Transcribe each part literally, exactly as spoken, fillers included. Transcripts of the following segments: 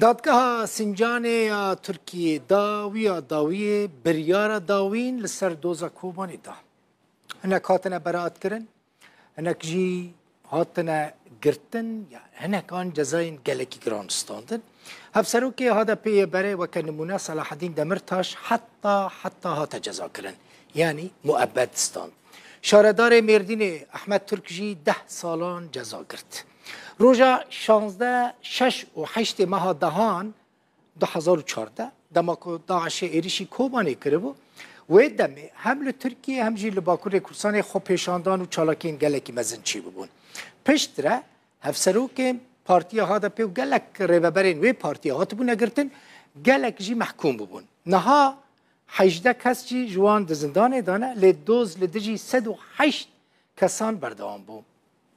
Dadgeha Sincanê ya Tirkiyê dawiya dawiyê biryara dawîn li ser doza Kobanê da. Hinek hatine beraetkirin, hinek jî hatine girtin, ya hinekan cezayên gelekî giran standin. Hevserokê H D P'ê yê berê weke nimûne Selahedîn Demirtaş heta heta hate cezakirin, yanî muebbet stand. Şaredarê Mêrdînê Ehmed Turk jî deh salan ceza girt. Roja şazdeh, şeş û heştê meha dehan du hezar û çardeh, dema ku DAIŞê êrîşî Kobanê kiribû, wê demê hem li Tirkiye hem jî li Bakurê Kurdistanê xwepêşandan û çalakiyên gelekî mezin çêbûbûn. Piştre hevserokên Partiya H D P û gelek rêveberên wê partiyê hatibûne girtin, gelek jî mehkûm bûbûn. Niha hejdeh kes jî ji wan di zindanê de ne, lê doz li dijî sed û heşt kesan berdewam bû.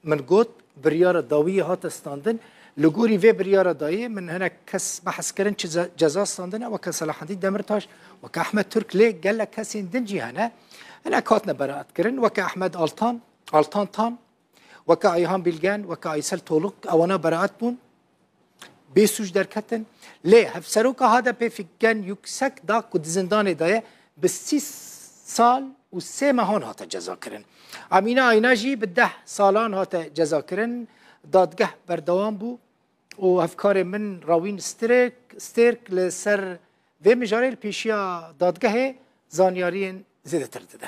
Min got, biryara dawiyê hate standin. Li gorî vê biryara dayê min hinek kes behs kirin çi ce-, ceza standine, weke Selahaddîn Demirtaş, weke Ehmed Turk, lê gelek kesên din jî hene. Hinek hatine beraetkirin, weke Ehmed Altan, Altan Tan, weke Ayhan Bilgen, weke Aysel Toluk, ewana beraet bûn. Bê sûc derketin. Lê Hevseroka H D P Figen Yüksek da ku di zindanê de ye, bi sî sal û sê mehan hate cezakirin. Emîne Ayna jî bi deh salan hate cezakirin. Dadgeh berdewam bû û hevkarê min Rawîn Stêrk, Stêrk li ser vê mijarê li pêşiya dadgehê zanyariyên zêdetir dide.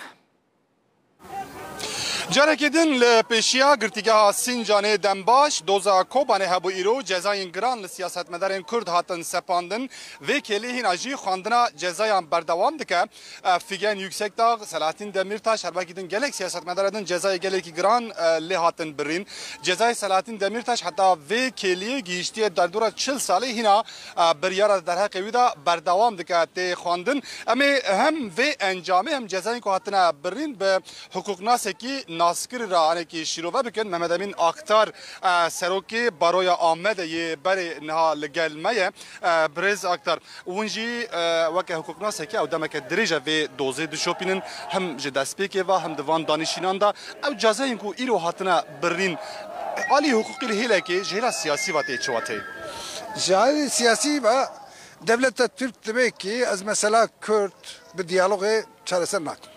Carekê din li pêşiya Girtîgeha Sincanê Dembaş, doza Kobanê hebû îro, cezayên giran li siyasetmedarên Kurd hatin sepandin. Vê kêlî hîna jî xwendina cezayan berdewam dike. E, Figen Yüksekdağ, Selahattin Demirtaş, her wekî din gelek siyasetmedara din cezayê gelekî giran, e, lê hatin birîn. Cezayê Selahattin Demirtaş heta vê kêliyê gihîştiye derdora çil salî hîna, e, biryara derheqê wî de berdewam dike tê xwendin. Em ê hem vê encamê hem cezayên ku hatine birîn bi hiqûqnasekî naskirî re anekî şîrove bikin. Mehmet Emîn Aktar, e, serokê Baroya Amedê yê berê niha li gel me ye. E, Birêz Aktar, hûn jî, e, weke hiqûqnasekî ew demeke dirêj e vê dozê dişopînin, him ji destpêkê ve, him di van danişînan de. Ew cezayên ku îro hatine birîn, alî hiqûqî li hêlekê, ji hêla siyasî ve tê çi weteyê? Ji alî siyasî ve, dewleta Tirk dibe ki ez mesela Kurd bi diyalogê çareser nakim.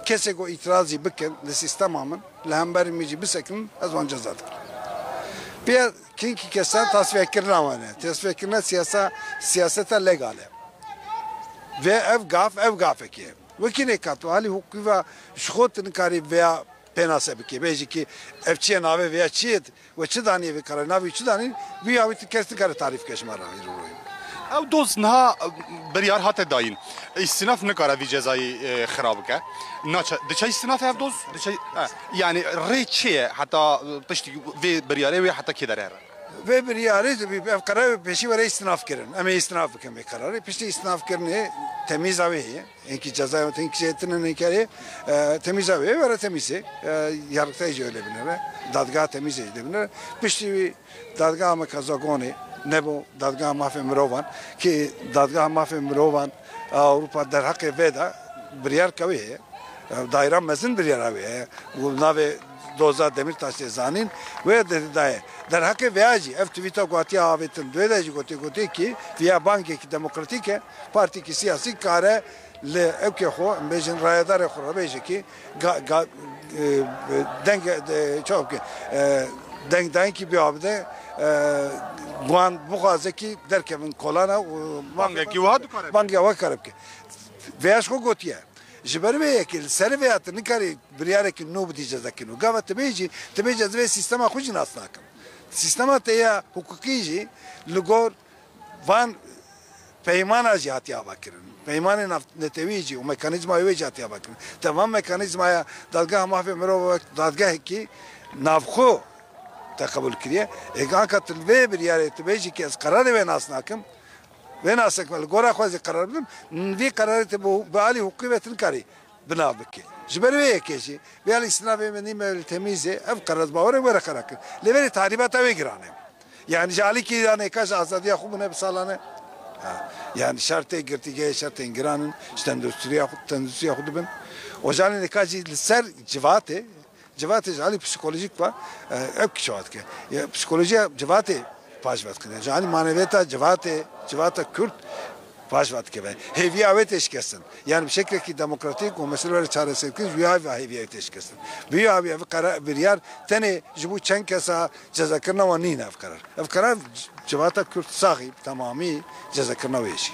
Kesê ku îtirazî bikin li sîstema min, li hemberî min jî bisekinin, ez wan ceza dikim. Pê kinkî kesan tasfiyekirina wan e. Tasfiyekirina siyasa, siyaseta legal e. Vê ev gaf, ev gafekê ye. Wekî nêka tu alî hukukî ve ji xwe tu nikarî vêya pênase bikê. Bêjî ki ev çi ye, navê vêya çi ye? We çi danî vê kararê? Navê wî çi danî? Vî ya wî tu kes nikare tarîf ke ji me re îro royê. Ew doz niha, e, biryar hate dayîn. Îstînaf nikare vî cezayî, e, xira bike. Naçe, diçe îstînafê ev doz? Diçe, e, yani rê çi ye heta, e, piştî vê biryarê wê heta kê derê here? Vê biryarê, ev kararê pêşî were îstînaf kirin. Em ê îstînaf bikin vê kararê. Piştî îstînaf kirinê temîza wê heye. Enkî cezaya, enkî şey tine nekerê, e, temîza wê, were temîzê. E, yargıtay jî öyle binere. Dadgeha temîzê jî de binere. Piştî wî dadgeha me ka Zagonê, nebo dadgeha mafê mirovan, ki dadgeha mafê mirovan, e, Avrupa derheqê vê de biryar ke wê heye. E, daîra mezin biryara wê heye. Û navê doza Demirtaş tê zanîn, wê de daye. Derheqê vêya jî, ev tweeta ku hatiye avêtin, di wê de jî gotê, gotê ki, vêya bangekî demokratîk e, partîkî siyasî kare li ewkê xwe, em bêjin rayedarê xwe re bêje ki, ga-, ga-, e, deng, e, çawa bike, e, dengdayînkî biya bide, e, wan bixwaze ki derkevin kolana û bangekî wiha dikare bike. Bangekî wiha kare bike. Vêya ji xwe gotiye. Ji ber vê yekê li ser vêya tu nikarî biryarekî nû bidî cezakî nû. Gava tu bêjî, tu bêjî ez vê sîstema xwe jî nas nakim. Sîstema te ya hiqûqî jî li gor van peymana jî hatiye avakirin. Peymanê navnetewî jî û mekanîzmayê wê jî hatiye avakirin. Te van mekanîzmaya dadgeha mafê mirov wek dadgehekî navxwe te qebûl kiriye. Ê anka tu li vê biryarê tu bêjî ki ez qerarê wê nas nakim, wê nas nakim, li gora xwe ez ê qerar bidim, vî qerarê tu bi, bi alî hiqûqî ve tu nikarî bi nav bike. Ji ber wê yekê jî, vê alî sînavê min nîme li temîzê, ev qerar ez bawer e were qerar kir. Lê verê tahrîbata wê giran e. Yani ji alîkî ya nêka ji azadiya xwe bûne bi salan e. Ha, yani şertê girtîgehê şertên giran in, ji tenduristiya xwe, tenduristiya xwe dibin. Ocalan nêka jî li ser civatê, civatê ji alî psîkolojîk ve, e, ev kişa dike. Ya, psîkolojiya civatê paş ve dikine. Ji alî maneviyeta civatê, civata Kurd paş ve dikeve. Hêviya wê tê şikestin. Yani bi şeklekî demokratîk û mesele were çareser kirin, ji wî hêviya wê tê şikestin. Bi wî hêviya ev qera-, biryar tenê ji bo çend kesa cezakirina wan nîne ev qerar. Ev qerar civata Kurd saxî bi temamî cezakirina wê jî.